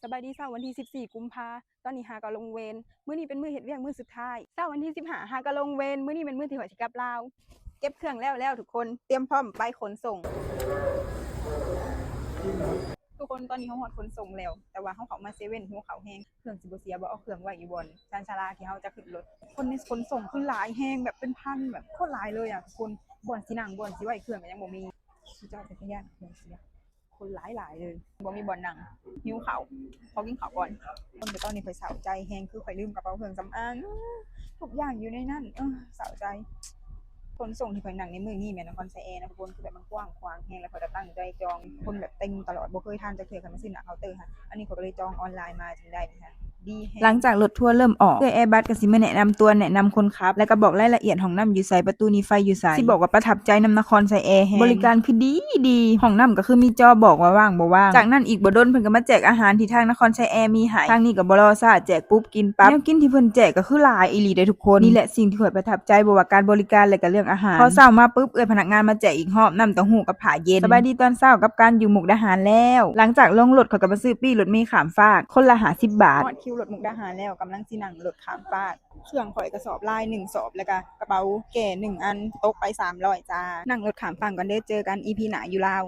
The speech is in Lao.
ສະບາຍດີ ເຊົ້າວັນທີສິບສີ່ ກຸມພາ ຕອນນີ້ຫາກໍລົງເວນ ມື້ນີ້ເປັນມື້ເຮັດວຽກມື້ສຸດທ້າຍ ເຊົ້າວັນທີສິບຫ້າ ຫາກໍລົງເວນ ມື້ນີ້ແມ່ນມື້ທີ່ຂ້ອຍຊິກັບລາວ ເກັບເຄື່ອງແລ້ວແລ້ວທຸກຄົນ ຕຽມພ້ອມໄປຂົນສົ່ງ. ທຸກຄົນ ຕອນນີ້ເຮົາຮອດຂົນສົ່ງແລ້ວ ແຕ່ວ່າເຮົາເຂົ້າມາເຊເວັ່ນ ຫິວເຂົ້າແຮງ ເຄື່ອງຊິບໍ່ເສຍບໍ່ ເອົາເຄື່ອງໄວ້ຢູ່ບ່ອນຊານຊາລາທີ່ເຮົາຈະຂຶ້ນລົດ. ຄົນໃນຂົນສົ່ງຄືຫຼາຍແຮງ ແບບເປັນພັນ ແບບໂຄດຫຼາຍເລີຍອະທຸກຄົນ ບ່ອນຊິນັ່ງ ບ່ອນຊິໄວ້ເຄື່ອງກໍຍັງບໍ່ມີ ເຈົ້າຈັກກະຍານເຄື່ອງເສຍ ຄົນຫຼາຍໆເລີຍ ບໍ່ມີບ່ອນນັ່ງ ຫິວເຂົ້າ ຂໍກິນເຂົ້າກ່ອນ. ຄົນ ແຕ່ຕອນນີ້ຂ້ອຍເສົ້າໃຈແຮງ ຄືຂ້ອຍລືມກະເປົາເຄື່ອງສຳອາງ ທຸກຢ່າງຢູ່ໃນນັ້ນ ເອີ ເສົ້າໃຈ. ຂົນສົ່ງທີ່ຂ້ອຍນັ່ງໃນມື້ນີ້ແມ່ນນະຄອນໄຊແອນະທຸກຄົນ ຄືແບບມັນກວ້າງຂວາງແຮງ ແລ້ວຂ້ອຍກໍຕັ້ງໃຈຈອງ ຄົນແບບເຕັມຕະຫຼອດ ບໍ່ເຄີຍທານຈັກເທື່ອ ຄັນມາຊື້ໜ້າເຄົາເຕີຫັ້ນ. ອັນນີ້ຂ້ອຍກໍເລີຍຈອງອອນລາຍມາຈຶ່ງໄດ້ນີ້ ດີແຮງ. ຫຼັງຈາກລົດທົວເລີ່ມອອກ ເອື້ອຍແອບັດກໍຊິມາແນະນຳຕົວແນະນຳຄົນຂັບ ແລ້ວກໍບອກລາຍລະອຽດຫ້ອງນ້ຳຢູ່ໃສ ປະຕູໜີໄຟຢູ່ໃສ ຊິບອກວ່າປະທັບໃຈນຳນະຄອນໄຊແອແຮງ ບໍລິການຄືດີດີ ຫ້ອງນ້ຳກໍຄືມີຈໍບອກວ່າວ່າງບໍ່ວ່າງ. ຈາກນັ້ນອີກບໍ່ດົນເພິ່ນກໍມາແຈກອາຫານທີ່ທາງນະຄອນໄຊແອມີໃຫ້ ທາງນີ້ກໍບໍ່ລໍຊ້າ ແຈກປຸບກິນປັບ ແນວກິນທີ່ເພິ່ນແຈກກໍຄືຫຼາຍອີ່ຫຼີເດ້ທຸກຄົນ. ນີ້ແຫຼະສິ່ງທີ່ຂ້ອຍປະທັບໃຈ ບໍ່ວ່າການບໍລິການ ແລະກະເລື່ອງອາຫານ. ພໍເຊົ້າມາປຶບ ເອື້ອຍພະນັກງານມາແຈກອີກຮອບ ນ້ຳເຕົ້າຫູ້ກັບຜ້າເຢັນ. ສະບາຍດີຕອນເຊົ້າກັບການຢູ່ມຸກດາຫານແລ້ວ. ຫຼັງຈາກລົງລົດ ຂ້ອຍກໍມາຊື້ປີ້ລົດເມຂ້າມຟາກ ຄົນລະຫ້າສິບບາດ. ຮອດຄິວລົດມຸກດາຫານແລ້ວ ກຳລັງຊິນັ່ງລົດຂ້າມຟາກ ເຄື່ອງຂ້ອຍກະສອບລາຍໜຶ່ງສອບ ແລ້ວກະກະເປົາແກ້ໜຶ່ງອັນ ຕົກໄປສາມຮ້ອຍຈ້າ. ນັ່ງລົດຂ້າມຝັ່ງກ່ອນເດີ ເຈີກັນອີພີໜ້າຢູ່ລາວ.